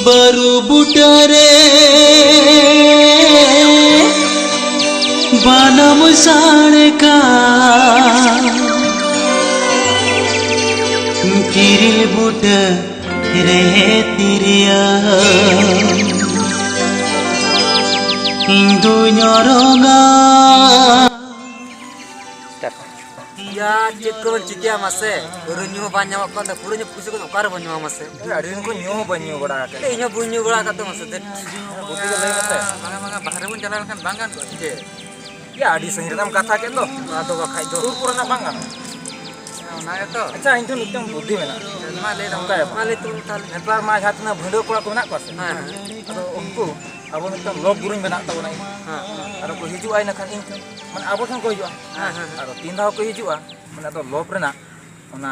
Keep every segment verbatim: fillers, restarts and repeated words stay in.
ᱵᱟᱹᱨᱩ ᱵᱩᱴᱟᱹᱨᱮ ᱵᱟᱱᱟᱢ ᱥᱟᱲᱠᱟ, ᱛᱤᱨᱤᱞ ᱵᱩᱴᱟᱹ ᱨᱮ ᱛᱤᱨᱭᱟᱹ, ᱤᱧ ᱫᱩᱧ ᱚᱨᱚᱝᱟ᱾ ᱭᱟ, ᱪᱮᱫ ᱠᱚᱵᱚᱱ ᱪᱤᱠᱟᱹᱭᱟ ᱢᱟᱥᱮ? ᱯᱩᱨᱟᱹ ᱧᱩ ᱦᱚᱸ ᱵᱟᱝ ᱧᱟᱢᱚᱜ ᱠᱟᱱ ᱫᱚ, ᱯᱩᱨᱟᱹ ᱧᱩ ᱯᱩᱭᱥᱟᱹ ᱠᱚᱫᱚ ᱚᱠᱟ ᱨᱮᱵᱚᱱ ᱧᱟᱢᱟ ᱢᱟᱥᱮ? ᱟᱹᱰᱤ ᱫᱤᱱ ᱠᱷᱚᱱ ᱧᱩ ᱦᱚᱸ ᱵᱟᱹᱧ ᱧᱩ ᱵᱟᱲᱟ ᱟᱠᱟᱫ᱾ ᱤᱧ ᱦᱚᱸ ᱵᱟᱹᱧ ᱧᱩ ᱵᱟᱲᱟ ᱟᱠᱟᱫ ᱫᱚ ᱢᱟᱥᱮ, ᱫᱮ᱾ ᱵᱩᱫᱷᱤ ᱜᱮ ᱞᱟᱹᱭ ᱢᱮᱥᱮ᱾ ᱵᱟᱝᱟ, ᱵᱟᱝᱟ, ᱵᱟᱦᱨᱮ ᱵᱚᱱ ᱪᱟᱞᱟᱣ ᱞᱮᱱᱠᱷᱟᱱ ᱵᱟᱝ ᱜᱟᱱ ᱠᱚᱜᱼᱟ ᱥᱮ ᱪᱮᱫ? ᱭᱟ, ᱟᱹᱰᱤ ᱥᱟᱺᱜᱤᱧ ᱨᱮᱱᱟᱜ ᱠᱟᱛᱷᱟ ᱠᱮᱫ ᱫᱚ᱾ ᱟᱫᱚ ᱵᱟᱠᱷᱟᱡ ᱫᱚ᱾ ᱥᱩᱨ ᱠᱚᱨᱮᱱᱟᱜ ᱵᱟᱝ ᱜᱟᱱᱚᱜᱼᱟ? ᱚᱱᱟ ᱜᱮᱛᱚ᱾ ᱟᱪᱪᱷᱟ, ᱤᱧ ᱴᱷᱮᱱ ᱢᱤᱫᱴᱟᱝ ᱵᱩᱫᱷᱤ ᱢᱮᱱᱟᱜᱼᱟ᱾ ᱢᱟ ᱞᱟᱹᱭ ᱛᱟᱵᱚᱱ᱾ ᱚᱱᱠᱟᱭᱟᱵᱚᱱ᱾ ᱢᱟ ᱞᱟᱹᱭ ᱛᱟᱵᱚᱱ ᱛᱟᱦᱚᱞᱮ᱾ ᱱᱮᱛᱟᱨ ᱢᱟ ᱡᱟᱦᱟᱸ ᱛᱤᱱᱟᱹᱜ ᱵᱷᱤᱸᱰᱟᱹ ᱠᱚᱲᱟ ᱠᱚ ᱢᱮᱱᱟᱜ ᱠᱚᱣᱟ ᱥᱮ, ᱦᱮᱸ, ᱦᱮᱸ᱾ ᱟᱫᱚ ᱩᱱᱠᱩ ᱟᱵᱚ ᱢᱤᱫᱴᱟᱝ ᱞᱚᱜᱽ ᱜᱩᱨᱩᱧ ᱵᱮᱱᱟᱣ ᱛᱟᱵᱚᱱᱟ ᱤᱧ᱾ ᱦᱮᱸ᱾ ᱟᱫᱚ ᱠᱚ ᱦᱤᱡᱩᱜᱼᱟ, ᱤᱱᱟᱹᱠᱷᱟᱱ ᱤᱧ ᱴᱷᱮᱱ, ᱢᱟᱱᱮ ᱟᱵᱚ ᱴᱷᱮᱱ ᱠᱚ ᱦᱤᱡᱩᱜᱼᱟ᱾ ᱦᱮᱸ, ᱦᱮᱸ, ᱦᱮᱸ᱾ ᱟᱫᱚ ᱛᱤᱱ ᱫᱷᱟᱣ ᱠᱚ ᱦᱤᱡᱩᱜᱼᱟ, ᱢᱟᱱᱮ ᱟᱫᱚ ᱞᱚᱵᱽ ᱨᱮᱱᱟᱜ ᱚᱱᱟ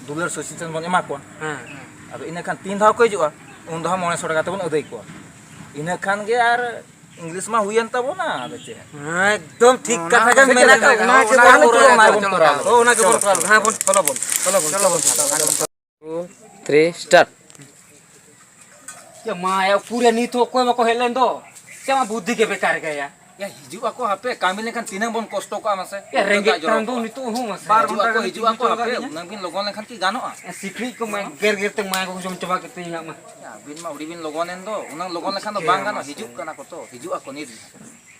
ᱫᱩᱞᱟᱹᱲ ᱥᱚᱪᱮᱛᱚᱱ ᱵᱚᱱ ᱮᱢᱟ ᱠᱚᱣᱟ᱾ ᱦᱮᱸ, ᱦᱮᱸ᱾ ᱟᱫᱚ ᱤᱱᱟᱹᱠᱷᱟᱱ ᱛᱤᱱ ᱫᱷᱟᱣ ᱠᱚ ᱦᱤᱡᱩᱜᱼᱟ, ᱩᱱ ᱫᱚ ᱦᱟᱸᱜ ᱢᱚᱬᱮ ᱥᱚ ᱴᱟᱠᱟ ᱛᱮᱵᱚᱱ ᱟᱹᱫᱟᱹᱭ ᱠᱚᱣᱟ᱾ ᱤᱱᱟᱹ ᱠᱷᱟᱱ ᱜᱮ ᱟᱨ ᱤᱝᱞᱤᱥ ᱢᱟ ᱦᱩᱭᱮᱱ ᱛᱟᱵᱚᱱᱟ, ᱟᱫᱚ ᱪᱮᱫ? ᱦᱮᱸ, ᱮᱠᱫᱚᱢ ᱴᱷᱤᱠ ᱠᱟᱛᱷᱟ ᱜᱮᱢ ᱢᱮᱱ ᱟᱠᱟᱫ᱾ ᱚᱱᱟ ᱜᱮᱵᱚᱱ ᱠᱚᱨᱟᱣ ᱞᱮᱠᱷᱟᱱ ᱚᱱᱟ ᱜᱮᱵᱚᱱ ᱠᱚᱨᱟᱣ ᱞᱮᱠᱷᱟᱱ᱾ ᱦᱳᱭ, ᱚᱱᱟ ᱜᱮᱵᱚᱱ ᱠᱚᱨᱟᱣ ᱞᱮᱠᱷᱟᱱ᱾ ᱦᱮᱸ, ᱵᱚᱱ, ᱪᱚᱞᱚ ᱵᱚᱱ, ᱪᱚᱞᱚ ᱵᱚᱱ, ᱪᱚᱞᱚ ᱵᱚᱱ᱾ Two, three, start. ᱭᱟ ᱢᱟ, ᱭᱟ, ᱩᱠᱩᱨ ᱭᱟ, ᱱᱤᱛ ᱦᱚᱸ ᱚᱠᱚᱭ ᱵᱟᱠᱚ ᱦᱮᱡ ᱞᱮᱱ ᱫᱚ᱾ ᱪᱮᱫ ᱢᱟ ᱵᱩᱫᱽᱫᱷᱤ ᱜᱮ ᱵᱮᱠᱟᱨ ᱜᱮᱭᱟ᱾ ᱭᱟ, ᱦᱤᱡᱩᱜ ᱟᱠᱚ ᱦᱟᱯᱮ, ᱠᱟᱹᱢᱤ ᱞᱮᱱᱠᱷᱟᱱ ᱛᱤᱱᱟᱹᱝ ᱵᱚᱱ ᱠᱚᱥᱴᱚ ᱠᱚᱜᱼᱟ ᱢᱟᱥᱮ? ᱭᱟ, ᱨᱮᱸᱜᱮᱡ ᱫᱟᱜ ᱡᱚᱨᱚ ᱛᱟᱢ ᱫᱚ ᱠᱚᱜᱼᱟ᱾ ᱱᱤᱛᱚᱜ ᱦᱚᱸ ᱢᱟᱥᱮ᱾ ᱵᱟᱨ ᱦᱤᱡᱩᱜ ᱜᱷᱚᱱᱴᱟ ᱟᱠᱚ, ᱜᱟᱱ ᱦᱤᱡᱩᱜ ᱟᱠᱚ ᱛᱤᱸᱜᱩ ᱦᱟᱯᱮ, ᱦᱚᱪᱚ ᱟᱠᱟᱫᱤᱧᱟ᱾ ᱩᱱᱟᱹᱝ ᱵᱤᱱ ᱞᱚᱜᱚᱱ ᱞᱮᱱᱠᱷᱟᱱ ᱠᱤ ᱜᱟᱱᱚᱜᱼᱟ? ᱭᱟ, ᱥᱤᱠᱲᱤᱡ ᱠᱚ ᱢᱟ ᱜᱮᱨ ᱜᱮᱨ ᱛᱮ ᱢᱟᱭᱟ ᱠᱚ ᱡᱚᱢ ᱪᱟᱵᱟ ᱠᱮᱫ ᱛᱤᱧᱟ ᱤᱧᱟᱹᱜ ᱢᱟ᱾ ᱭᱟ, ᱟᱹᱵᱤᱱ ᱢᱟ ᱟᱹᱰᱤ ᱵᱤᱱ ᱞᱚᱜᱚᱱ ᱮᱱ ᱫᱚ, ᱩᱱᱟᱹᱝ ᱞᱚᱜᱚᱱ ᱞᱮᱠᱷᱟᱱ ᱫᱚ ᱵᱟᱝ ᱜᱟᱱᱚᱜᱼᱟ, ᱢᱟᱥᱮ᱾ ᱦᱤᱡᱩᱜ ᱠᱟᱱᱟ ᱠᱚ ᱛᱚ, ᱦᱤᱡᱩᱜ ᱟᱠᱚ ᱱᱤᱛ᱾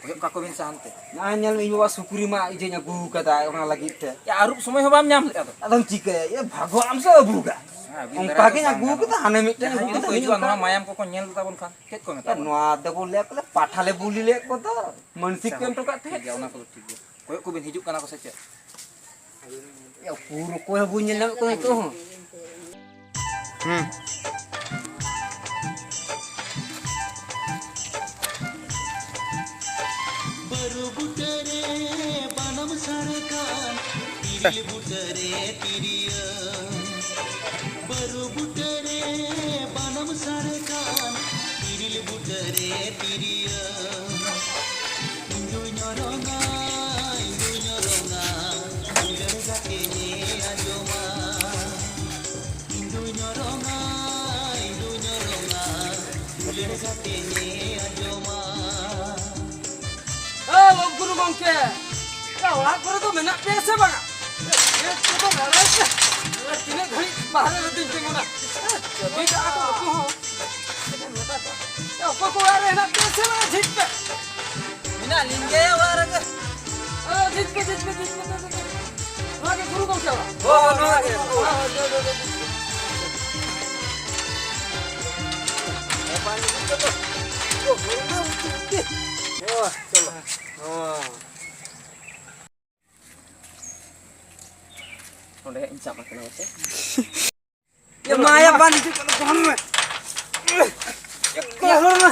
ᱠᱚᱭᱚᱜ ᱠᱟᱠᱚ ᱵᱤᱱ ᱥᱮ ᱦᱟᱱᱛᱮ᱾ ᱱᱚᱜᱼᱚᱭ ᱧᱮᱞ ᱢᱮ, ᱤᱧ ᱵᱟᱵᱟ ᱥᱩᱠᱨᱤ ᱢᱟᱜ ᱤᱡᱟᱹᱧ ᱟᱹᱜᱩ ᱟᱠᱟᱫᱟ ᱚᱱᱟ ᱞᱟᱹᱜᱤᱫ ᱛᱮ᱾ ᱭᱟ, ᱟᱹᱨᱩᱵ ᱥᱚᱢᱚᱭ ᱦᱚᱸ ᱵᱟᱢ ᱧᱟᱢ ᱞᱮᱫᱼᱟ ᱛᱚ᱾ ᱟᱫᱚᱢ ᱪᱤᱠᱟᱹᱭᱟ? ᱮ, ᱵᱷᱟᱜᱽᱣᱟᱱ ᱥᱮ ᱟᱹᱵᱩ ᱠᱟᱜ᱾ ᱦᱮᱸ, ᱟᱹᱵᱤᱱ ᱚᱱᱠᱟ ᱫᱟᱨᱟᱭ ᱜᱤᱧ ᱛᱮ ᱟᱹᱜᱩ ᱵᱟᱝ ᱠᱟᱫᱟ, ᱜᱟᱱᱚᱜᱼᱟ᱾ ᱦᱟᱱᱮ ᱢᱤᱫᱴᱮᱱ ᱡᱟᱦᱟᱸᱭ ᱟᱹᱜᱩ ᱡᱩᱫᱤ ᱠᱟᱫᱟ, ᱠᱚ ᱦᱤᱡᱩᱜᱼᱟ, ᱱᱤᱭᱟᱹ ᱱᱚᱣᱟ ᱚᱱᱠᱟ᱾ ᱢᱟᱭᱟᱢ ᱠᱚᱠᱚ ᱧᱮᱞ ᱛᱟᱵᱚᱱ ᱠᱷᱟᱱ ᱪᱮᱫ ᱠᱚ ᱢᱮᱛᱟ ᱵᱚᱱᱟ? ᱱᱚᱣᱟ ᱫᱚᱠᱚ ᱞᱟᱹᱭᱟ ᱯᱟᱞᱮ ᱯᱟᱴᱷᱟ ᱞᱮ ᱵᱩᱞᱤ ᱞᱮᱫ ᱠᱚ ᱫᱚ, ᱢᱟᱹᱱᱥᱤᱠ ᱠᱚ ᱮᱢ ᱦᱚᱴᱚ ᱠᱟᱜ ᱛᱟᱦᱮᱸᱫ᱾ ᱴᱷᱤᱠ ᱜᱮᱭᱟ, ᱚᱱᱟ ᱠᱚᱫᱚ ᱴᱷᱤᱠ ᱜᱮᱭᱟ᱾ ᱠᱚᱭᱚᱜ ᱠᱚᱵᱤᱱ, ᱦᱤᱡᱩᱜ ᱠᱟᱱᱟ ᱠᱚ ᱥᱮ ᱪᱮᱫ? ᱭᱟ, ᱩᱠᱩᱨ ᱚᱠᱚᱭ ᱦᱚᱸ ᱵᱟᱹᱧ ᱧᱮᱞ ᱧᱟᱢᱮᱫ ᱠᱚᱣᱟ ᱱᱤᱛᱚᱜ ᱦᱚᱸ᱾ ᱦᱩᱸ᱾ ᱵᱟᱹᱨᱩ ᱵᱩᱴᱟᱹ ᱨᱮ ᱵᱟᱱᱟᱢ ᱥᱟᱲᱮ ᱠᱟᱱ, ᱛᱤᱨᱤᱞ ᱵᱩᱴᱟᱹ ᱨᱮ ᱛᱤᱨᱭᱟᱹ᱾ ᱵᱟᱹᱨᱩ ᱵᱩᱴᱟᱹ ᱨᱮ ᱵᱟᱱᱟᱢ ᱥᱟᱲᱮ ᱠᱟᱱ, ᱛᱤᱨᱤᱞ ᱵᱩᱴᱟᱹ ᱨᱮ ᱛᱤᱨᱭᱟᱹ᱾ ᱤᱧ ᱫᱩᱧ ᱚᱨᱚᱝᱟ, ᱤᱧ ᱫᱩᱧ ᱚᱨᱚᱝᱟ, ᱫᱩᱞᱟᱹᱲ ᱜᱟᱛᱮ ᱧᱮ ᱟᱸᱡᱚᱢᱟ᱾ ᱤᱧ ᱫᱩᱧ ᱚᱨᱚᱝᱟ, ᱤᱧ ᱫᱩᱧ ᱚᱨᱚᱝᱟ, ᱚᱲᱟᱜ ᱠᱚᱨᱮ ᱫᱚ ᱢᱮᱱᱟᱜ ᱯᱮᱭᱟ ᱥᱮ ᱵᱟᱝᱟ? ᱪᱮᱫ ᱠᱚᱫᱚ ᱵᱟᱲᱟᱭ ᱯᱮ᱾ ᱛᱤᱱᱟᱹᱜ ᱜᱷᱟᱹᱲᱤᱡ ᱵᱟᱦᱨᱮ ᱨᱮᱫᱚᱧ ᱛᱤᱸᱜᱩᱱᱟ? ᱪᱟᱹᱵᱤ ᱠᱟᱜᱼᱟ ᱠᱚ ᱱᱩᱠᱩ ᱦᱚᱸ᱾ ᱮ, ᱚᱠᱚᱭ ᱠᱚ ᱚᱲᱟᱜ ᱨᱮ ᱦᱮᱱᱟᱜ ᱯᱮᱭᱟ ᱥᱮ ᱵᱟᱝᱟ? ᱡᱷᱤᱡ ᱯᱮ᱾ ᱢᱮᱱᱟᱜ ᱞᱤᱧ ᱜᱮᱭᱟ ᱚᱲᱟᱜ ᱨᱮᱜᱮ᱾ ᱚ, ᱡᱷᱤᱡ ᱯᱮ, ᱡᱷᱤᱡ ᱯᱮ, ᱡᱷᱤᱡ ᱯᱮ, ᱡᱷᱤᱡ ᱯᱮ᱾ ᱱᱚᱣᱟ ᱜᱮ ᱜᱩᱨᱩ ᱜᱚᱢᱠᱮ ᱚᱲᱟᱜ? ᱦᱳᱭ, ᱱᱚᱣᱟ ᱜᱮ ᱜᱩᱨᱩ᱾ ᱦᱳᱭ, ᱦᱳᱭ, ᱡᱚᱭ, ᱡᱚᱭ, ᱡᱚᱭ, ᱡᱚᱭ᱾ ᱦᱳᱭ, ᱪᱚᱞᱚ᱾ ᱦᱳᱭ᱾ ᱚᱸᱰᱮ ᱤᱧ ᱥᱟᱵ ᱟᱠᱟᱱᱟ ᱢᱟᱥᱮ᱾ ᱮ ᱢᱟ, ᱭᱟ, ᱵᱟᱝ ᱦᱤᱡᱩᱜ ᱠᱟᱱᱟ, ᱜᱚᱦᱚᱲ ᱢᱮ᱾ ᱜᱚᱦᱚᱲ ᱢᱮ᱾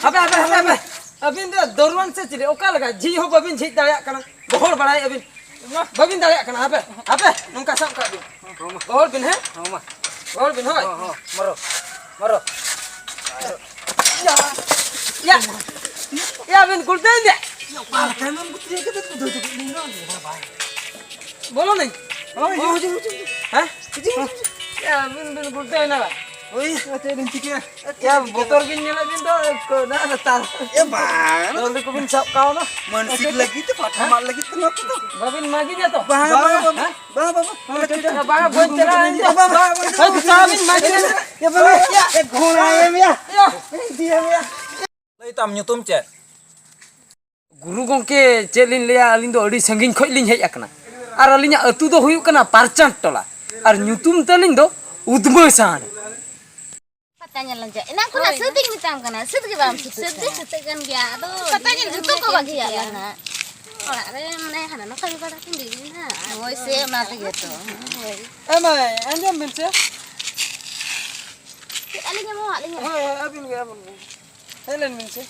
ᱦᱟᱯᱮ, ᱦᱟᱯᱮ, ᱦᱟᱯᱮ, ᱦᱟᱯᱮ᱾ ᱟᱹᱵᱤᱱ ᱫᱚ ᱫᱚᱨᱣᱟᱱ ᱥᱮ ᱪᱤᱞᱤ? ᱚᱠᱟ ᱞᱮᱠᱟ? ᱡᱷᱤᱡ ᱦᱚᱸ ᱵᱟᱹᱵᱤᱱ ᱡᱷᱤᱡ ᱫᱟᱲᱮᱭᱟᱜ ᱠᱟᱱᱟ᱾ ᱜᱚᱦᱚᱲ ᱵᱟᱲᱟᱭᱮᱫ ᱟᱹᱵᱤᱱ᱾ ᱵᱟᱹᱵᱤᱱ ᱫᱟᱲᱮᱭᱟᱜ ᱠᱟᱱᱟ᱾ ᱦᱟᱯᱮ, ᱦᱟᱯᱮ, ᱱᱚᱝᱠᱟ ᱥᱟᱵ ᱠᱟᱜ ᱵᱤᱱ᱾ ᱦᱚᱸ, ᱢᱟ᱾ ᱜᱚᱦᱚᱲ ᱵᱤᱱ, ᱦᱮᱸ? ᱦᱚᱸ, ᱢᱟ᱾ ᱜᱚᱦᱚᱲ ᱵᱤᱱ, ᱦᱳᱭ᱾ ᱦᱚᱸ, ᱦᱚᱸ, ᱢᱟᱨᱚ, ᱢᱟᱨᱚ᱾ ᱭᱟ, ᱭᱟ, ᱵᱤᱱ ᱜᱩᱲᱫᱟᱹᱣ ᱫᱮ᱾ ᱚᱠᱟ ᱞᱮᱠᱟ ᱢᱮᱱ ᱜᱩᱛᱨᱤ ᱠᱟᱛᱮ ᱠᱚ ᱫᱟᱹᱲ ᱠᱮᱫ ᱞᱤᱧ ᱫᱚ᱾ ᱵᱚᱞᱚ ᱱᱟᱹᱧ᱾ ᱦᱳᱭ, ᱦᱳᱭ, ᱦᱳᱭ, ᱦᱳᱭ᱾ ᱦᱮᱸ? ᱦᱤᱡᱩᱜ, ᱦᱤᱡᱩᱜ, ᱦᱤᱡᱩᱜ᱾ ᱭᱟ, ᱟᱹᱵᱤᱱ ᱵᱤᱱ ᱜᱩᱲᱫᱟᱹᱣ ᱮᱱᱟ ᱵᱟᱝ? ᱦᱳᱭ, ᱪᱮᱫ ᱵᱤᱱ ᱪᱤᱠᱟᱹᱭᱟ? ᱭᱟ, ᱵᱚᱛᱚᱨ ᱵᱤᱱ ᱧᱮᱞᱮᱫ ᱵᱤᱱ ᱫᱚ, ᱠᱚ-, ᱱᱟ, ᱱᱟ, ᱛᱟᱞ᱾ ᱮ, ᱵᱟᱝ᱾ ᱛᱚᱞᱤ ᱠᱚᱵᱤᱱ ᱥᱟᱵ ᱠᱟᱣᱱᱟ᱾ ᱢᱟᱱᱥᱤᱠ ᱞᱟᱹᱜᱤᱫ ᱛᱮ, ᱯᱟᱴᱷᱟ ᱢᱟᱜ ᱞᱟᱹᱜᱤᱫ ᱛᱮ ᱱᱚᱣᱟ ᱠᱚᱫᱚ᱾ ᱵᱟᱹᱵᱤᱱ ᱢᱟᱹᱜᱤᱧᱟ ᱛᱚ? ᱵᱟᱝ, ᱵᱟᱝ, ᱵᱟᱝ᱾ ᱦᱮᱸ? ᱵᱟᱝ, ᱵᱟᱝ, ᱵᱟᱝ᱾ ᱵᱟᱝ, ᱵᱟᱹᱧ ᱪᱟᱞᱟᱜᱼᱟ ᱤᱧ ᱫᱚ᱾ ᱵᱟᱝ, ᱵᱟᱝ, ᱵᱟᱝ᱾ ᱦᱮᱸ, ᱪᱟᱞᱟᱜ ᱵᱤᱱ ᱢᱟᱹᱜᱤᱧᱟ᱾ ᱮ, ᱵᱟᱝ, ᱭᱟ, ᱮ, ᱜᱷᱚᱲᱟ ᱮᱢ ᱭᱟ᱾ ᱭᱟ᱾ ᱤᱫᱤᱭᱮᱢ ᱭᱟ᱾ ᱞᱟᱹᱭ ᱛᱟᱢ ᱧᱩᱛᱩᱢ ᱪᱮᱫ? ᱜᱩᱨᱩ ᱜᱚᱢᱠᱮ, ᱪᱮᱫ ᱞᱤᱧ ᱞᱟᱹᱭᱟ, ᱟᱹᱞᱤᱧ ᱫᱚ ᱟᱹᱰᱤ ᱥᱟᱺᱜᱤᱧ ᱠᱷᱚᱱ ᱞᱤᱧ ᱦᱮᱡ ᱟᱠᱟᱱᱟ᱾ ᱟᱨ ᱟᱹᱞᱤᱧᱟᱜ ᱟᱹᱛᱩ ᱫᱚ ᱦᱩᱭᱩᱜ ᱠᱟᱱᱟ ᱯᱟᱨᱪᱟᱱ ᱴᱚᱞᱟ᱾ ᱟᱨ ᱧᱩᱛᱩᱢ ᱛᱟᱹᱞᱤᱧ ᱫᱚ ᱩᱫᱽᱢᱟᱹ ᱥᱟᱸᱰ᱾ ᱯᱟᱛᱟ ᱧᱮᱞ ᱞᱟᱝ ᱪᱟᱞᱟᱜ᱾ ᱮᱱᱟᱝ ᱠᱷᱚᱱᱟᱜ ᱦᱳᱭ᱾ ᱥᱟᱹᱛ ᱤᱧ ᱢᱮᱛᱟᱢ ᱠᱟᱱᱟ, ᱥᱟᱹᱛ ᱜᱮ ᱵᱟᱢ ᱥᱟᱹᱛ ᱥᱟᱹᱛ ᱫᱚᱧ ᱥᱟᱹᱛᱟᱹᱜ ᱠᱟᱱ ᱜᱮᱭᱟ, ᱟᱫᱚ ᱯᱟᱛᱟ ᱧᱮᱞ ᱡᱚᱛᱚ ᱠᱚ ᱵᱟᱹᱜᱤᱭᱟᱜ ᱞᱟᱝ ᱦᱟᱸᱜ᱾ ᱚᱲᱟᱜ ᱨᱮ ᱢᱟᱱᱮ ᱦᱟᱱᱟ ᱱᱚᱣᱟ ᱠᱟᱹᱢᱤ ᱵᱟᱲᱟ ᱠᱤᱱ ᱵᱤᱡᱤ ᱱᱟ᱾ ᱦᱳᱭ ᱥᱮ, ᱚᱱᱟ ᱛᱮᱜᱮ ᱛᱚ᱾ ᱦᱳᱭ᱾ ᱮ ᱢᱟᱹᱭ, ᱟᱸᱡᱚᱢ ᱵᱤᱱ ᱥᱮ᱾ ᱟᱹᱞᱤᱧ ᱦᱚᱸ, ᱟᱹᱞᱤᱧ ᱦᱚᱸ᱾ ᱦᱳᱭ, ᱦᱳᱭ, ᱟᱹᱵᱤᱱ ᱜᱮ, ᱟᱹᱵᱤᱱ ᱜᱮ᱾ ᱦᱮᱡ ᱞᱮᱱ ᱵᱤᱱ ᱥᱮ᱾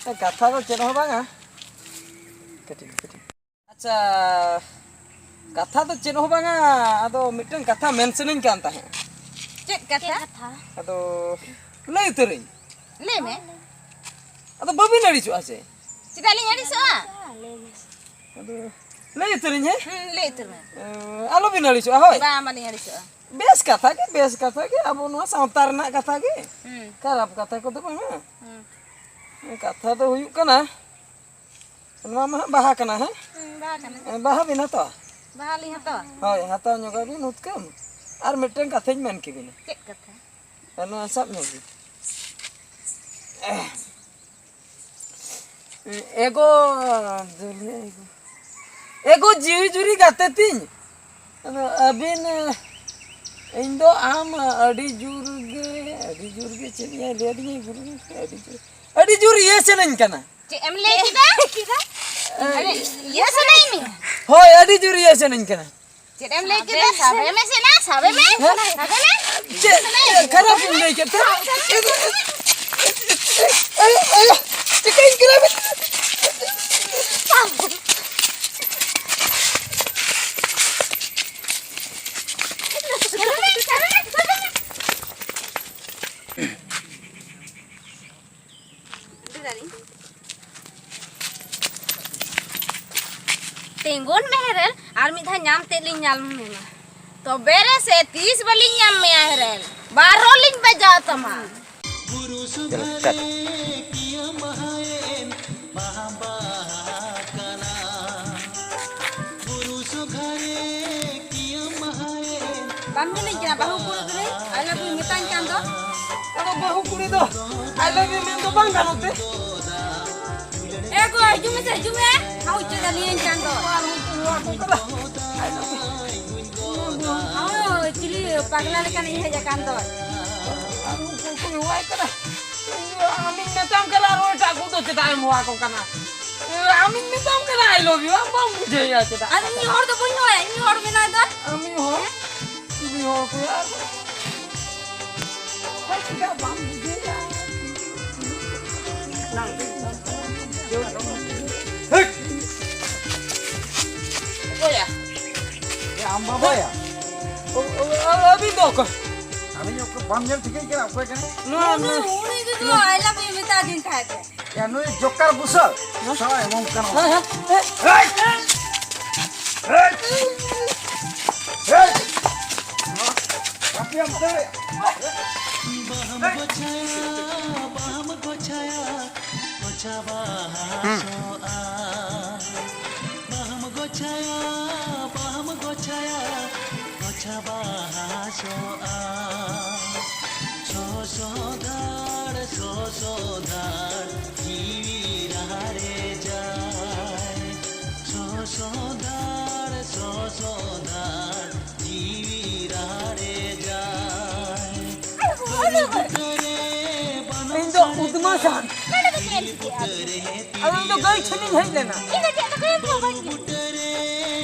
ᱮ, ᱠᱟᱛᱷᱟ ᱫᱚ ᱪᱮᱫ ᱦᱚᱸ ᱵᱟᱝᱟ᱾ ᱠᱟᱹᱴᱤᱡ, ᱠᱟᱹᱴᱤᱡ᱾ ᱟᱪᱪᱷᱟ, ᱠᱟᱛᱷᱟ ᱫᱚ ᱪᱮᱫ ᱦᱚᱸ ᱵᱟᱝᱟ, ᱟᱫᱚ ᱢᱤᱫᱴᱟᱝ ᱠᱟᱛᱷᱟ ᱢᱮᱱ ᱥᱟᱱᱟᱧ ᱠᱟᱱ ᱛᱟᱦᱮᱸᱫ᱾ ᱪᱮᱫ ᱠᱟᱛᱷᱟ? ᱪᱮᱫ ᱠᱟᱛᱷᱟ? ᱟᱫᱚ ᱞᱟᱹᱭ ᱩᱛᱟᱹᱨᱟᱹᱧ᱾ ᱞᱟᱹᱭ ᱢᱮ᱾ ᱟᱫᱚ ᱵᱟᱹᱵᱤᱱ ᱟᱹᱲᱤᱥᱚᱜᱼᱟ ᱥᱮ? ᱪᱮᱫᱟᱜ ᱞᱤᱧ ᱟᱹᱲᱤᱥᱚᱜᱼᱟ? ᱟᱫᱚ ᱞᱟᱹᱭ ᱩᱛᱟᱹᱨᱟᱹᱧ, ᱦᱮᱸ? ᱦᱩᱸ, ᱞᱟᱹᱭ ᱩᱛᱟᱹᱨ ᱢᱮ᱾ ᱮᱸ, ᱟᱞᱚᱵᱤᱱ ᱟᱹᱲᱤᱥᱚᱜᱼᱟ, ᱦᱳᱭ? ᱵᱟᱝ, ᱵᱟᱹᱞᱤᱧ ᱟᱹᱲᱤᱥᱚᱜᱼᱟ᱾ ᱵᱮᱥ ᱠᱟᱛᱷᱟ ᱜᱮ, ᱵᱮᱥ ᱠᱟᱛᱷᱟ ᱜᱮ, ᱟᱵᱚ ᱱᱚᱣᱟ ᱥᱟᱶᱛᱟ ᱨᱮᱱᱟᱜ ᱠᱟᱛᱷᱟ ᱜᱮ᱾ ᱦᱩᱸ᱾ ᱠᱷᱟᱨᱟᱯ ᱠᱟᱛᱷᱟ ᱠᱚᱫᱚ ᱵᱟᱝᱟ᱾ ᱦᱩᱸ᱾ ᱠᱟᱛᱷᱟ ᱫᱚ ᱦᱩᱭᱩᱜ ᱠᱟᱱᱟ, ᱱᱚᱣᱟ ᱢᱟ ᱦᱟᱸᱜ ᱵᱟᱦᱟ ᱠᱟᱱᱟ, ᱦᱮᱸ? ᱦᱩᱸ᱾ ᱵᱟᱦᱟ ᱵᱤᱱ ᱦᱟᱛᱟᱣᱟ? ᱵᱟᱦᱟ ᱞᱤᱧ ᱦᱟᱛᱟᱣᱟ᱾ ᱦᱳᱭ, ᱦᱟᱛᱟᱣ ᱧᱚᱜᱟ ᱵᱤᱱ ᱩᱛᱠᱟᱹᱢ᱾ ᱟᱨ ᱢᱤᱫᱴᱟᱝ ᱠᱟᱛᱷᱟᱧ ᱢᱮᱱ ᱠᱮᱵᱤᱱᱟ᱾ ᱪᱮᱫ ᱠᱟᱛᱷᱟ? ᱟᱨ ᱱᱚᱣᱟ ᱥᱟᱵ ᱧᱚᱜ ᱵᱤᱱ᱾ ᱮᱜᱳ, ᱮᱜᱳ ᱡᱤᱣᱤ ᱡᱩᱨᱤ ᱜᱟᱛᱮ ᱛᱤᱧ, ᱟᱫᱚ ᱟᱹᱵᱤᱱ, ᱤᱧ ᱫᱚ ᱟᱢ ᱟᱹᱰᱤ ᱡᱳᱨ ᱜᱮ, ᱟᱹᱰᱤ ᱡᱳᱨ ᱜᱮ ᱪᱮᱫ ᱤᱧ ᱞᱟᱹᱭ ᱟᱹᱫᱤᱧᱟ ᱜᱩᱨᱩ ᱜᱚᱢᱠᱮ, ᱟᱹᱰᱤ ᱡᱳᱨ, ᱟᱹᱰᱤ ᱡᱳᱨ ᱤᱭᱟᱹ ᱥᱟᱱᱟᱧ ᱠᱟᱱᱟ᱾ ᱪᱮᱫ ᱮᱢ ᱞᱟᱹᱭ ᱠᱮᱫᱟ? ᱮ, ᱟᱨᱮ, ᱤᱭᱟᱹ ᱥᱟᱱᱟᱭᱮᱫ ᱢᱮᱭᱟ? ᱦᱳᱭ, ᱟᱹᱰᱤ ᱡᱳᱨ ᱤᱭᱟᱹ ᱥᱟᱱᱟᱧ ᱠᱟᱱᱟ᱾ ᱪᱮᱫ ᱮᱢ ᱞᱟᱹᱭ ᱠᱮᱫᱟ? ᱥᱟᱵᱮ ᱢᱮ ᱥᱮ ᱱᱟ, ᱥᱟᱵᱮ ᱢᱮ᱾ ᱦᱮᱸ? ᱥᱟᱵᱮ ᱢᱮ᱾ ᱪᱮᱫ ᱠᱷᱟᱨᱟᱯ ᱤᱧ ᱞᱟᱹᱭ ᱠᱮᱫ ᱛᱮ? ᱟᱭᱳ, ᱟᱭᱳ, ᱪᱤᱠᱟᱹᱧ ᱠᱟᱱᱟ ᱵᱮᱱ? ᱛᱤᱸᱜᱩᱱ ᱢᱮ ᱦᱮᱨᱮᱞ, ᱟᱨ ᱢᱤᱫ ᱫᱷᱟᱣ ᱧᱟᱢ ᱛᱮᱫ ᱞᱤᱧ ᱧᱟᱢ ᱢᱮᱢᱟ᱾ ᱛᱚᱵᱮ ᱨᱮ ᱥᱮ ᱛᱤᱥ ᱵᱟᱹᱞᱤᱧ ᱧᱟᱢ ᱢᱮᱭᱟ ᱦᱮᱨᱮᱞ, ᱵᱟᱨᱚ ᱞᱤᱧ ᱵᱟᱡᱟᱣ ᱛᱟᱢᱟ᱾ ᱵᱟᱢ ᱧᱮᱞᱤᱧ ᱠᱟᱱᱟ ᱵᱟᱹᱦᱩ ᱠᱩᱲᱤ ᱫᱚ? I love you ᱢᱮᱛᱟᱧ ᱠᱟᱱ ᱫᱚ᱾ ᱟᱫᱚ ᱵᱟᱹᱦᱩ ᱠᱩᱲᱤ ᱫᱚ I love you ᱢᱮᱱ ᱫᱚ ᱵᱟᱝ ᱜᱟᱱᱚᱜ ᱛᱮ? ᱮ ᱜᱚ, ᱦᱤᱡᱩᱜ ᱢᱮᱥᱮ, ᱦᱤᱡᱩᱜ ᱢᱮ᱾ ᱦᱟᱹᱣ ᱪᱮᱫ ᱟᱹᱞᱤᱧ ᱠᱟᱱ ᱫᱚ᱾ ᱟᱨ ᱩᱱᱠᱩ ᱦᱚᱦᱚ ᱟᱠᱚ ᱠᱟᱱᱟ I love you᱾ ᱦᱳᱭ, ᱪᱤᱞᱤ ᱯᱟᱜᱽᱞᱟ ᱞᱮᱠᱟᱱᱤᱧ ᱦᱮᱡ ᱟᱠᱟᱱ ᱫᱚ᱾ ᱟᱨ ᱩᱱᱠᱩ ᱠᱚ ᱦᱚᱦᱚᱣᱟᱭ ᱠᱟᱱᱟ᱾ ᱤᱧ ᱫᱚ ᱟᱢᱤᱧ ᱢᱮᱛᱟᱢ ᱠᱟᱱᱟ, ᱟᱨ ᱮᱴᱟᱜ ᱠᱚ ᱫᱚ ᱪᱮᱫᱟᱜ ᱮᱢ ᱦᱚᱦᱚ ᱟᱠᱚ ᱠᱟᱱᱟ? ᱟᱢᱤᱧ ᱢᱮᱛᱟᱢ ᱠᱟᱱᱟ I love you, ᱟᱢ ᱵᱟᱢ ᱵᱩᱡᱷᱟᱹᱣᱮᱫᱼᱟ ᱪᱮᱫᱟᱜ? ᱟᱨ ᱤᱧ ᱦᱚᱲ ᱫᱚ ᱵᱟᱹᱧ ᱦᱚᱦᱚᱭᱟ, ᱤᱧ ᱦᱚᱲ ᱢᱮᱱᱟᱭ ᱫᱚ᱾ ᱟᱢᱤᱧ ᱦᱚᱦᱚ? ᱩᱱᱤ ᱦᱚᱲ ᱠᱚ ᱟᱨ ᱦᱚᱲ ᱪᱮᱫᱟᱜ ᱵᱟᱢ ᱵᱩᱡᱷᱟᱹᱣᱮᱫᱼᱟ? ᱦᱮᱴ! ᱚᱠᱚᱭᱟ? ᱮ, ᱟᱢ ᱵᱟᱵᱟᱭᱟ? ᱚ, ᱚ, ᱚ, ᱟᱹᱵᱤᱱ ᱫᱚ ᱚᱠᱚᱭ? ᱟᱹᱞᱤᱧ ᱚᱠᱚᱭ ᱵᱟᱢ ᱧᱮᱞ ᱴᱷᱤᱠᱟᱹᱭ ᱠᱟᱱᱟ, ᱚᱠᱚᱭ ᱠᱟᱱᱟᱭ? ᱱᱚᱣᱟ, ᱩᱱᱤ, ᱱᱚᱣᱟ᱾ ᱩᱱᱤ ᱜᱮ ᱛᱚ I love you ᱢᱮᱛᱟ ᱫᱤᱧ ᱛᱟᱦᱮᱸᱫ ᱮ᱾ ᱭᱟ, ᱱᱩᱭ ᱡᱚᱠᱟᱨ ᱵᱩᱥᱟᱹᱜ᱾ ᱦᱮᱸ? ᱥᱟᱞᱟ ᱮᱢᱚᱱ ᱠᱟᱱᱟ᱾ ᱦᱮᱸ, ᱦᱮᱸ, ᱦᱮᱸ᱾ ᱦᱮᱴ! ᱦᱮᱴ! ᱦᱮᱴ! ᱟᱯᱮᱭᱟᱢ ᱫᱟᱹᱲ᱾ ᱵᱟᱦᱟᱢ ᱜᱚᱪᱷᱟᱭᱟ, ᱵᱟᱦᱟᱢ ᱜᱚᱪᱷᱟᱭᱟ, ᱜᱚᱪᱷᱟ ᱵᱟᱦᱟ ᱦᱩᱸ᱾ ᱥᱚᱜᱼᱟ᱾ ᱵᱟᱦᱟᱢ ᱪᱷᱟᱭᱟ ᱵᱟᱢ ᱜᱚᱪᱷᱟᱭᱟ, ᱜᱚᱪᱷᱟ ᱵᱟᱦᱟ ᱥᱚᱜᱼᱟ᱾ ᱥᱚᱥᱚ ᱫᱷᱟᱲ, ᱥᱚᱥᱚ ᱫᱷᱟᱲ, ᱡᱤᱣᱤ ᱨᱟᱦᱟᱨᱮ ᱡᱟᱭ᱾ ᱥᱚᱥᱚ ᱫᱷᱟᱲ, ᱥᱚᱥᱚ ᱫᱷᱟᱲ, ᱡᱤᱣᱤ ᱨᱟᱦᱟᱨᱮ ᱡᱟᱭ᱾ ᱤᱧ ᱫᱚ ᱩᱫᱢᱟᱹ ᱥᱟᱱ᱾ ᱟᱫᱚ ᱤᱧ ᱫᱚ ᱜᱟᱹᱭ ᱴᱷᱮᱱᱤᱧ ᱦᱮᱡ ᱞᱮᱱᱟ᱾ ᱤᱧ ᱫᱚ ᱪᱮᱫ ᱞᱮᱠᱟᱭᱟᱢ ᱵᱟᱵᱟᱧ ᱧᱮᱞ?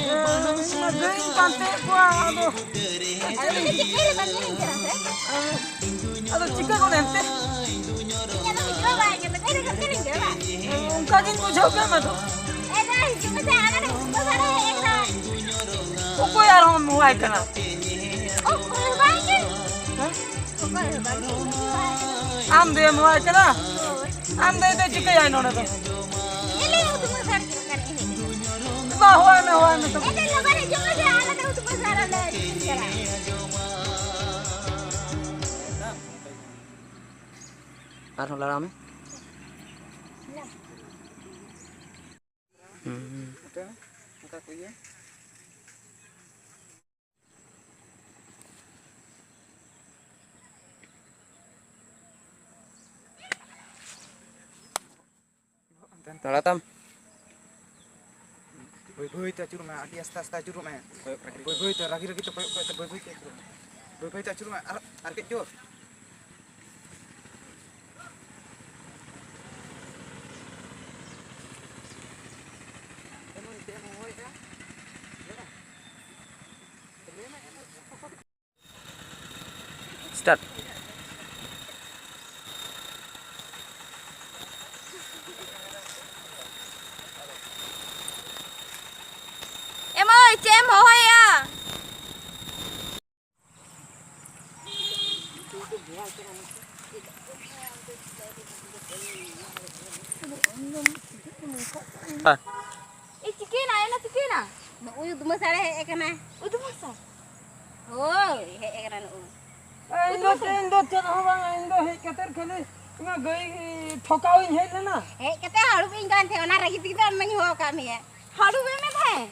ᱦᱮᱸ, ᱤᱧ ᱢᱟ ᱜᱟᱹᱭᱤᱧ ᱯᱟᱱᱛᱮᱭᱮᱫ ᱠᱚᱣᱟ, ᱟᱫᱚ ᱟᱫᱚ ᱤᱧ ᱫᱚ ᱪᱮᱫ ᱞᱮᱠᱟᱭᱟᱢ ᱧᱮᱞ ᱠᱟᱱᱟ ᱥᱮ? ᱟᱫᱚ ᱪᱤᱠᱟᱹ ᱜᱚᱫ ᱮᱱᱛᱮ? ᱤᱧ ᱟᱫᱚ ᱦᱤᱡᱩᱜ ᱦᱚᱸ ᱵᱟᱭ ᱧᱮᱞ ᱠᱟᱱᱟ, ᱪᱮᱫ ᱞᱮᱠᱟᱭᱟᱢ ᱧᱮᱞ ᱠᱟᱱᱟ? ᱚᱱᱠᱟ ᱜᱤᱧ ᱵᱩᱡᱷᱟᱹᱣ ᱠᱮᱫ ᱢᱮ ᱫᱚ᱾ ᱮ ᱫᱟ, ᱦᱤᱡᱩᱜ ᱢᱮᱥᱮ, ᱟᱞᱮ ᱫᱚ ᱩᱫᱢᱟᱹ ᱥᱟᱱ ᱦᱮᱡ ᱠᱟᱱᱟ᱾ ᱚᱠᱚᱭ ᱟᱨᱦᱚᱸ ᱦᱚᱦᱚᱣᱟᱭ ᱠᱟᱱᱟ? ᱚᱠᱚᱭ ᱦᱚᱸ ᱵᱟᱝ ᱜᱮ᱾ ᱦᱮᱸ? ᱚᱠᱚᱭ ᱦᱚᱸ ᱵᱟᱝ ᱜᱮ᱾ ᱟᱢ ᱫᱚᱭ ᱦᱚᱦᱚᱣᱟᱭ ᱠᱟᱱᱟ? ᱦᱳᱭ᱾ ᱟᱢ ᱫᱚ ᱪᱤᱠᱟᱹᱭᱟᱭ ᱱᱚᱰᱮ ᱫᱚ? ᱧᱮᱞᱮ ᱩᱫᱢᱟᱹ ᱥᱟᱱ ᱪᱮᱫ ᱞᱮᱠᱟᱱ ᱮᱱᱮᱡ᱾ ᱵᱟ, ᱦᱚᱦᱚᱣᱟᱭ ᱢᱮ, ᱦᱚᱦᱚᱣᱟᱭ ᱢᱮ ᱛᱚᱵᱮ᱾ ᱮ ᱫᱟ, ᱞᱚᱜᱚᱱ ᱦᱤᱡᱩᱜ ᱢᱮᱥᱮ, ᱟᱞᱮ ᱫᱚ ᱩᱫᱢᱟᱹ ᱥᱟᱱ ᱟᱞᱮ ᱧᱮᱞ ᱪᱟᱞᱟᱜ᱾ ᱟᱨᱦᱚᱸ ᱞᱟᱲᱟᱣ ᱢᱮ᱾ ᱦᱩᱸ᱾ ᱚᱱᱠᱟ ᱠᱚ ᱤᱭᱟᱹ᱾ ᱛᱟᱲᱟᱛᱟᱢ᱾ ᱵᱟᱹᱭ ᱵᱟᱹᱭ ᱛᱮ ᱟᱹᱪᱩᱨᱚᱜ ᱢᱮ, ᱟᱹᱰᱤ ᱟᱥᱛᱮ ᱟᱥᱛᱮ ᱟᱹᱪᱩᱨᱚᱜ ᱢᱮ᱾ ᱠᱚᱭᱚᱜ ᱨᱟᱹᱜᱤ ᱨᱟᱹᱜᱤ᱾ ᱵᱟᱹᱭ ᱵᱟᱹᱭ ᱛᱮ, ᱨᱟᱹᱜᱤ ᱨᱟᱹᱜᱤ ᱛᱮ ᱠᱚᱭᱚᱜ ᱠᱚᱭᱚᱜ ᱛᱮ ᱵᱟᱹᱭ ᱵᱟᱹᱭ ᱛᱮ ᱟᱹᱪᱩᱨᱚᱜ ᱢᱮ᱾ ᱵᱟᱹᱭ ᱵᱟᱹᱭ ᱛᱮ ᱟᱹᱪᱩᱨᱚᱜ ᱢᱮ, ᱟᱨ, ᱟᱨ ᱠᱟᱹᱡ ᱡᱳᱨ᱾ ᱮᱢᱚᱱ ᱪᱮᱫ ᱮᱢ ᱦᱚᱦᱚᱭᱮᱫᱼᱟ? Start. ᱮ ᱢᱟᱹᱭ, ᱪᱮᱫ ᱮᱢ ᱦᱚᱦᱚᱭᱟ? ᱦᱮᱸ᱾ ᱮ, ᱪᱤᱠᱟᱹᱭᱮᱱᱟ? ᱮᱱᱟ ᱪᱤᱠᱟᱹᱭᱮᱱᱟ? ᱱᱩᱜᱼᱩᱭ ᱩᱫᱢᱟᱹ ᱥᱟᱲᱮ ᱦᱮᱡ ᱟᱠᱟᱱᱟ᱾ ᱩᱫᱢᱟᱹ ᱥᱟᱲ? ᱦᱳᱭ, ᱦᱮᱡ ᱟᱠᱟᱱᱟ ᱱᱩᱜᱼᱩᱭ᱾ ᱮ, ᱤᱧ ᱫᱚ ᱪᱮᱫ, ᱤᱧ ᱫᱚ ᱪᱮᱫ ᱦᱚᱸ ᱵᱟᱝ, ᱤᱧ ᱫᱚ ᱦᱮᱡ ᱠᱟᱛᱮ ᱠᱷᱟᱹᱞᱤ ᱚᱱᱟ ᱜᱟᱹᱭ ᱴᱷᱚᱠᱟᱣ ᱤᱧ ᱦᱮᱡ ᱞᱮᱱᱟ᱾ ᱦᱮᱡ ᱠᱟᱛᱮ ᱦᱟᱹᱲᱩᱵ ᱤᱧ ᱠᱟᱱ ᱛᱟᱦᱮᱸ, ᱚᱱᱟ ᱨᱟᱹᱜᱤ ᱛᱮᱜᱮ ᱛᱚ ᱟᱢ ᱢᱟᱧ ᱦᱚᱦᱚ ᱟᱠᱟᱫ ᱢᱮᱭᱟ᱾ ᱦᱟᱹᱲᱩᱵ ᱮ ᱢᱮ ᱛᱟᱦᱮᱸ᱾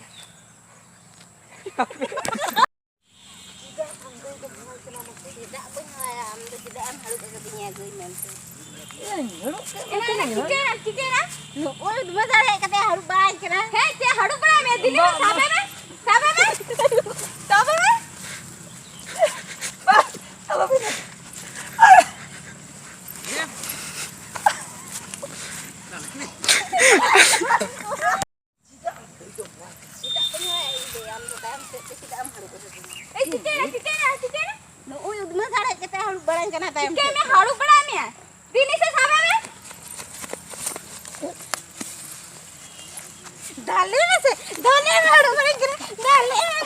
ᱪᱮᱫᱟᱜ ᱵᱟᱹᱧ ᱦᱚᱦᱚᱭᱟ? ᱟᱢ ᱫᱚ ᱪᱮᱫᱟᱜ ᱮᱢ ᱦᱟᱹᱲᱩᱵ ᱟᱠᱟᱫᱤᱧᱟ ᱜᱟᱹᱭ ᱢᱮᱱᱛᱮ? ᱤᱧ ᱦᱟᱹᱲᱩᱵ ᱠᱮᱫ ᱮᱱᱟ, ᱢᱮᱭᱟ᱾ ᱪᱤᱠᱟᱹᱭᱮᱱᱟ? ᱪᱤᱠᱟᱹᱭᱮᱱᱟ? ᱱᱚᱜᱼᱚᱭ ᱩᱫᱽᱢᱟᱹ ᱫᱟᱲᱮ ᱠᱟᱛᱮ ᱦᱟᱹᱲᱩᱵ ᱵᱟᱲᱟᱭ ᱠᱟᱱᱟ᱾ ᱦᱮᱸ, ᱪᱮᱫ ᱦᱟᱹᱲᱩᱵ ᱵᱟᱲᱟᱭ ᱢᱮ? ᱫᱤᱞᱤ ᱢᱮ, ᱥᱟᱵᱮ ᱢᱮ, ᱥᱟᱵᱮ ᱢᱮ, ᱥᱟᱵᱮ ᱢᱮ᱾ ᱪᱮᱫᱟᱜ ᱵᱟᱹᱧ ᱦᱚᱦᱚᱭᱟ ᱤᱧ ᱫᱚ? ᱟᱢ ᱫᱚ ᱛᱟᱭᱚᱢ ᱥᱮᱫ ᱛᱮ ᱪᱮᱫᱟᱜ ᱮᱢ ᱦᱟᱹᱲᱩᱵ ᱟᱠᱟᱫᱤᱧᱟ? ᱮᱭ, ᱪᱤᱠᱟᱹᱭᱮᱱᱟ, ᱪᱤᱠᱟᱹᱭᱮᱱᱟ, ᱪᱤᱠᱟᱹᱭᱮᱱᱟ? ᱱᱚᱜᱼᱚᱭ ᱩᱫᱽᱢᱟᱹ ᱫᱟᱲᱮ ᱠᱟᱛᱮ ᱦᱟᱹᱲᱩᱵ ᱵᱟᱲᱟᱭ ᱠᱟᱱᱟ ᱛᱟᱭᱚᱢ ᱪᱤᱠᱟᱹᱭ ᱥᱮᱫ ᱢᱮ, ᱛᱮ᱾ ᱦᱟᱹᱲᱩᱵ ᱵᱟᱲᱟᱭ ᱢᱮᱭᱟ᱾ ᱫᱤᱱᱤ ᱥᱮ ᱥᱟᱵᱮ ᱢᱮ᱾ ᱫᱟᱞᱮ ᱢᱮᱥᱮ, ᱫᱟᱞᱮ ᱢᱮ, ᱦᱟᱹᱲᱩᱵ ᱵᱟᱲᱟᱭ ᱠᱟᱱᱟ, ᱫᱟᱞᱮ ᱢᱮ᱾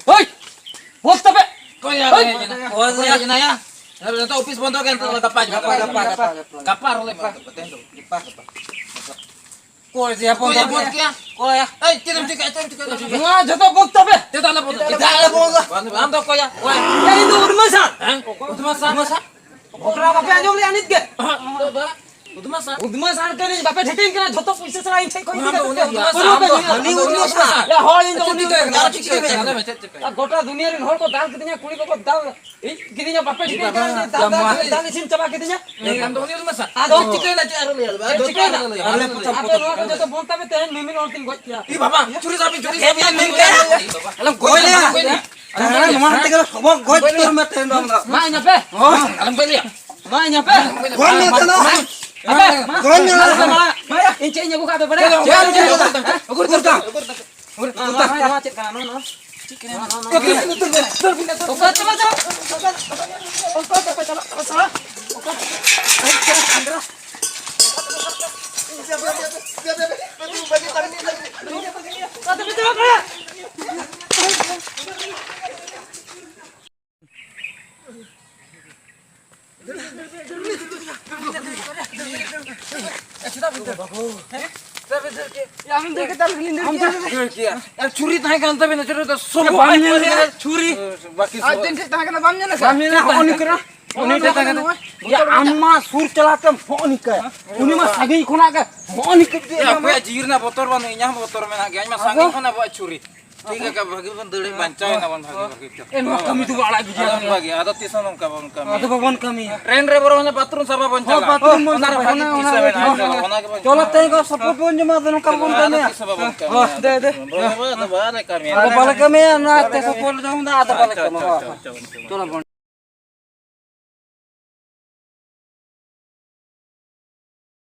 ᱦᱳᱭ! ᱵᱚᱥ ᱛᱟᱯᱮ! ᱚᱠᱚᱭ ᱭᱟ? ᱦᱳᱭ! ᱚᱠᱚᱭ ᱭᱟ? ᱚᱠᱚᱭ ᱭᱟ? ᱱᱤᱛᱚᱜ ᱚᱯᱷᱤᱥ ᱵᱚᱱᱫᱚ ᱜᱮ, ᱱᱤᱛᱚᱜ ᱫᱚ ᱜᱟᱯᱟ ᱜᱟᱯᱟ, ᱜᱟᱯᱟ, ᱜᱟᱯᱟ, ᱜᱟᱯᱟ᱾ ᱜᱟᱯᱟ ᱟᱨᱦᱚᱸ ᱞᱮ ᱜᱟᱯᱟ, ᱜᱟᱯᱟ, ᱛᱮᱦᱮᱧ ᱫᱚ ᱜᱟᱯᱟ, ᱜᱟᱯᱟ᱾ ᱚᱠᱚᱭ ᱭᱟ? ᱵᱚᱱᱫᱚ ᱜᱮᱭᱟ᱾ ᱚᱠᱚᱭ ᱭᱟ? ᱮᱭ, ᱪᱮᱫ ᱮᱢ ᱪᱤᱠᱟᱹᱭᱟ? ᱪᱮᱫ ᱮᱢ ᱪᱤᱠᱟᱹᱭᱟ? ᱱᱚᱣᱟ ᱡᱚᱛᱚ ᱵᱚᱱᱫ ᱛᱟᱯᱮ! ᱪᱮᱫᱟᱜ ᱞᱮ ᱵᱚᱱᱫᱚ? ᱪᱮᱫᱟᱜ ᱞᱮ ᱵᱚᱱᱫᱚ? ᱟᱢ ᱫᱚ ᱚᱠᱚᱭ ᱭᱟ? ᱚᱠᱚᱭ? ᱮᱭ, ᱤᱧ ᱫᱚ ᱩᱫᱽᱢᱟᱹ ᱥᱟᱨ᱾ ᱦᱮᱸ? ᱩᱫᱽᱢᱟᱹ ᱥᱟᱨ? ᱩᱫᱽᱢᱟᱹ ᱥᱟᱨ? ᱜᱷᱚᱴᱚᱱᱟ ᱵᱟᱯᱮ ᱟᱸᱡᱚᱢ ᱞᱮᱜᱼᱟ ᱱᱤᱛ ᱜᱮ? ᱩᱫᱽᱢᱟᱹ ᱥᱟᱨ? ᱩᱫᱽᱢᱟᱹ ᱥᱟᱨ ᱠᱟᱹᱱᱟᱹᱧ, ᱵᱟᱯᱮ ᱴᱷᱤᱠᱟᱹᱧ ᱠᱟᱱᱟ, ᱡᱷᱚᱛᱚ ᱯᱩᱭᱥᱟᱹ ᱥᱟᱞᱟᱜ ᱤᱧ ᱴᱷᱮᱡ ᱠᱷᱚᱡ ᱤᱫᱤ ᱠᱟᱛᱮ ᱯᱮ ᱯᱟᱹᱨᱩᱵ ᱠᱟᱹᱧ ᱠᱟᱱᱟ᱾ ᱦᱟᱹᱱᱤ ᱩᱫᱽᱢᱟᱹ ᱥᱟᱨ᱾ ᱭᱟ, ᱦᱚᱲ ᱤᱧ ᱫᱚ ᱩᱱᱤ ᱩᱫᱽᱢᱟᱹ ᱥᱟᱨ᱾ ᱪᱮᱫ ᱯᱮ ᱪᱤᱠᱟᱹᱭᱟ? ᱟᱨ ᱜᱚᱴᱟ ᱫᱩᱱᱤᱭᱟᱹ ᱨᱮᱱ ᱦᱚᱲ ᱠᱚ ᱫᱟᱞ ᱠᱤᱫᱤᱧᱟ, ᱠᱩᱲᱤ ᱠᱚᱠᱚ ᱫᱟᱞ ᱤᱧ ᱠᱤᱫᱤᱧᱟ, ᱵᱟᱯᱮ ᱴᱷᱤᱠᱟᱹᱧ ᱠᱟᱱᱟ, ᱫᱟᱞ, ᱫᱟᱞ, ᱫᱟᱞ ᱤᱥᱤᱱ ᱪᱟᱵᱟ ᱠᱤᱫᱤᱧᱟ᱾ ᱟᱢ ᱫᱚ ᱩᱱᱤ ᱩᱫᱽᱢᱟᱹ ᱥᱟᱨ᱾ ᱟᱫᱚ ᱪᱤᱠᱟᱹᱭᱮᱱᱟ? ᱪᱮᱫ ᱟᱨᱚ ᱞᱟᱹᱭᱟ? ᱪᱮᱫ ᱪᱤᱠᱟᱹᱭᱮᱱᱟ? ᱟᱞᱮ ᱯᱚᱪᱷᱟ ᱟᱯᱮ ᱱᱚᱣᱟ ᱠᱚ ᱡᱚᱛᱚ ᱵᱚᱱᱫ ᱛᱟᱯᱮ, ᱛᱮᱦᱮᱧ ᱢᱤᱢᱤᱫ ᱦᱚᱲ ᱠᱤᱱ ᱜᱚᱡ ᱠᱮᱭᱟ᱾ ᱤ ᱵᱟᱵᱟ, ᱪᱩᱨᱤ ᱥᱟᱵ ᱤᱧ, ᱪᱩᱨᱤ ᱥᱟᱵ ᱤᱧ, ᱟᱞᱚᱢ ᱜᱚᱡ ᱞᱮᱭᱟ᱾ ᱟᱞᱚᱢ ᱜᱚᱡ ᱞᱮᱭᱟ᱾ ᱦᱮᱸ, ᱱᱚᱣᱟ ᱛᱮᱜᱮ ᱥᱚᱵᱚᱜ ᱜᱚᱡ ᱩᱛᱟᱹᱨ ᱢᱮ ᱛᱮᱦᱮᱧ ᱫᱚ ᱟᱢ ᱫᱚ᱾ ᱢᱟ ᱤᱧ ᱟᱯᱮ᱾ ᱦᱳᱭ᱾ ᱟᱞᱚᱢ ᱜᱚᱡ ᱞᱮᱭᱟ᱾ ᱢᱟ ᱤᱧ ᱟᱯᱮ᱾ ᱜᱚᱡ ᱢᱮ ᱛᱮ ᱫᱚ᱾ ᱟᱯᱮ᱾ ᱜᱚᱡ ᱢᱮ᱾ ᱢᱟ, ᱢᱟ, ᱢᱟ᱾ ᱤᱧ ᱪᱮᱫ ᱤᱧ ᱟᱹᱜᱩ ᱠᱟᱜ ᱯᱮ ᱵᱟᱲᱟᱭᱟ? ᱪᱮᱫ ᱮᱢ ᱟᱹᱜᱩ ᱠᱟᱜ? ᱩᱠᱩᱨ ᱢᱟ, ᱢᱟ, ᱢᱟ, ᱪᱮᱫ ᱠᱟᱱᱟ ᱱᱚᱣᱟ, ᱱᱚᱣᱟ? ᱪᱮᱫ ᱠᱟᱱᱟ ᱱᱚᱣᱟ, ᱱᱚᱣᱟ? ᱚᱠᱟ ᱛᱮᱯᱮ ᱪᱟᱞᱟᱜ? ᱚᱠᱟ ᱛᱮᱯᱮ ᱪᱟᱞᱟᱜ? ᱚᱠᱟ ᱛᱮᱯᱮ ᱪᱟᱞᱟᱜ? ᱚᱠᱟ ᱛᱮᱯᱮ ᱪᱟᱞᱟᱜ? ᱟᱢ ᱫᱟᱹᱲ ᱠᱮᱫᱟ, ᱟᱞᱮ ᱜᱮᱞᱤᱧ ᱫᱟᱹᱲ ᱠᱮᱫᱟ᱾ ᱫᱟᱹᱲ ᱠᱮᱫᱟ᱾ ᱟᱨ ᱪᱷᱩᱨᱤ ᱛᱟᱦᱮᱸ ᱠᱟᱱ ᱛᱟᱵᱮᱱᱟ, ᱪᱷᱩᱨᱤ ᱫᱚ ᱥᱚᱵ ᱵᱟᱢ ᱧᱮᱞ ᱞᱮᱫᱟ? ᱪᱷᱩᱨᱤ᱾ ᱵᱟᱹᱠᱤ ᱟᱡ ᱥᱚᱵ ᱴᱷᱮᱱ ᱪᱮᱫ ᱛᱟᱦᱮᱸ ᱠᱟᱱᱟ, ᱵᱟᱢ ᱧᱮᱞ ᱞᱮᱫᱟ? ᱵᱟᱢ ᱧᱮᱞ ᱞᱮᱫᱟ? ᱦᱚᱸᱜᱼᱚ ᱱᱤᱝᱠᱟᱹ᱾ ᱩᱱᱤ ᱴᱷᱮᱱ ᱛᱟᱦᱮᱸ ᱠᱟᱱᱟ᱾ ᱵᱚᱛᱚᱨ ᱭᱟ, ᱟᱢ ᱢᱟ ᱥᱩᱨ ᱪᱟᱞᱟᱣ ᱛᱮᱢ ᱦᱚᱸᱜᱼᱚ ᱱᱤᱝᱠᱟᱹ᱾ ᱩᱱᱤ ᱢᱟ ᱥᱟᱺᱜᱤᱧ ᱠᱷᱚᱱᱟᱜ ᱜᱮ ᱦᱚᱸᱜᱼᱚ ᱱᱤᱝᱠᱟᱹ ᱡᱩᱫᱤ ᱭᱟ, ᱮᱢᱟᱢᱟ᱾ ᱟᱯᱮᱭᱟᱜ ᱡᱤᱣᱤ ᱨᱮᱱᱟᱜ ᱵᱚᱛᱚᱨ ᱵᱟᱹᱱᱩᱜ, ᱤᱧᱟᱹᱜ ᱦᱚᱸ ᱵᱚᱛᱚᱨ ᱢᱮᱱᱟᱜ ᱜᱮᱭᱟ᱾ ᱤᱧ ᱢᱟ ᱟᱫᱚ? ᱥᱟᱺᱜᱤᱧ ᱠᱷᱚᱱ ᱟᱵᱚᱣᱟᱜ ᱪᱷᱩᱨᱤ᱾ ᱴᱷᱤᱠ ᱜᱮᱭᱟ, ᱵᱷᱟᱹᱜᱤ ᱵᱚᱱ ᱫᱟᱹᱲ, ᱵᱟᱧᱪᱟᱣ ᱮᱱᱟ ᱵᱚᱱ ᱵᱷᱟᱹᱜᱤ ᱵᱷᱟᱹᱜᱤ᱾ ᱮ, ᱱᱚᱣᱟ ᱠᱟᱹᱢᱤ ᱫᱚ ᱟᱲᱟᱜ ᱜᱤᱰᱤ ᱟᱞᱚᱢ ᱵᱟᱹᱜᱤᱭᱟ᱾ ᱟᱫᱚ ᱛᱤᱥ ᱦᱚᱸ ᱱᱚᱝᱠᱟ ᱵᱚᱱ ᱠᱟᱹᱢᱤᱭᱟ᱾ ᱟᱫᱚ ᱵᱟᱵᱚᱱ ᱠᱟᱹᱢᱤᱭᱟ᱾ ᱴᱨᱮᱱ ᱨᱮ ᱵᱚᱨᱚᱝ ᱚᱱᱟ ᱵᱟᱛᱷᱨᱩᱢ ᱥᱟᱯᱷᱟ ᱵᱚᱱ ᱦᱚᱸ, ᱪᱟᱞᱟᱜᱼᱟ᱾ ᱵᱟᱛᱷᱨᱩᱢ ᱵᱚᱱ ᱚᱱᱟ ᱨᱮ ᱥᱟᱯᱷᱟᱭᱟ᱾ ᱵᱷᱟᱹᱜᱤ ᱯᱩᱭᱥᱟᱹ ᱢᱮᱱᱟᱜᱼᱟ, ᱪᱚᱞᱚ, ᱚᱱᱟ ᱜᱮᱵᱚᱱ ᱪᱚᱞᱚ, ᱠᱟᱹᱢᱤᱭᱟ᱾ ᱛᱮᱦᱮᱧ ᱠᱚ ᱥᱟᱯᱳᱨᱴ ᱵᱚᱱ ᱡᱚᱢᱟ, ᱟᱫᱚ ᱱᱚᱝᱠᱟ ᱵᱚᱱ ᱟᱫᱚ ᱠᱟᱹᱢᱤᱭᱟ᱾ ᱛᱤᱥ ᱦᱚᱸ ᱵᱟᱵᱚᱱ ᱠᱟᱹᱢᱤᱭᱟ᱾ ᱦᱚᱸ, ᱫᱮ, ᱫᱮ᱾ ᱵᱟᱵᱟ ᱫᱚ ᱵᱟᱞᱮ ᱠᱟᱹᱢᱤᱭᱟ᱾ ᱟᱫᱚ ᱵᱟᱞᱮ ᱠᱟᱹᱢᱤᱭᱟ, ᱱᱚᱣᱟ ᱛᱮ ᱥᱟᱯᱳᱨᱴ ᱡᱚᱢ ᱫᱚ ᱟᱫᱚ ᱵᱟᱞᱮ ᱟᱪᱪᱷᱟ, ᱠᱟᱹᱢᱤᱭᱟ᱾ ᱟᱪᱪᱷᱟ, ᱦᱚᱸ, ᱟᱪᱪᱷᱟ, ᱟᱪᱪᱷᱟ᱾ ᱪᱚᱞᱚ ᱵᱚᱱ᱾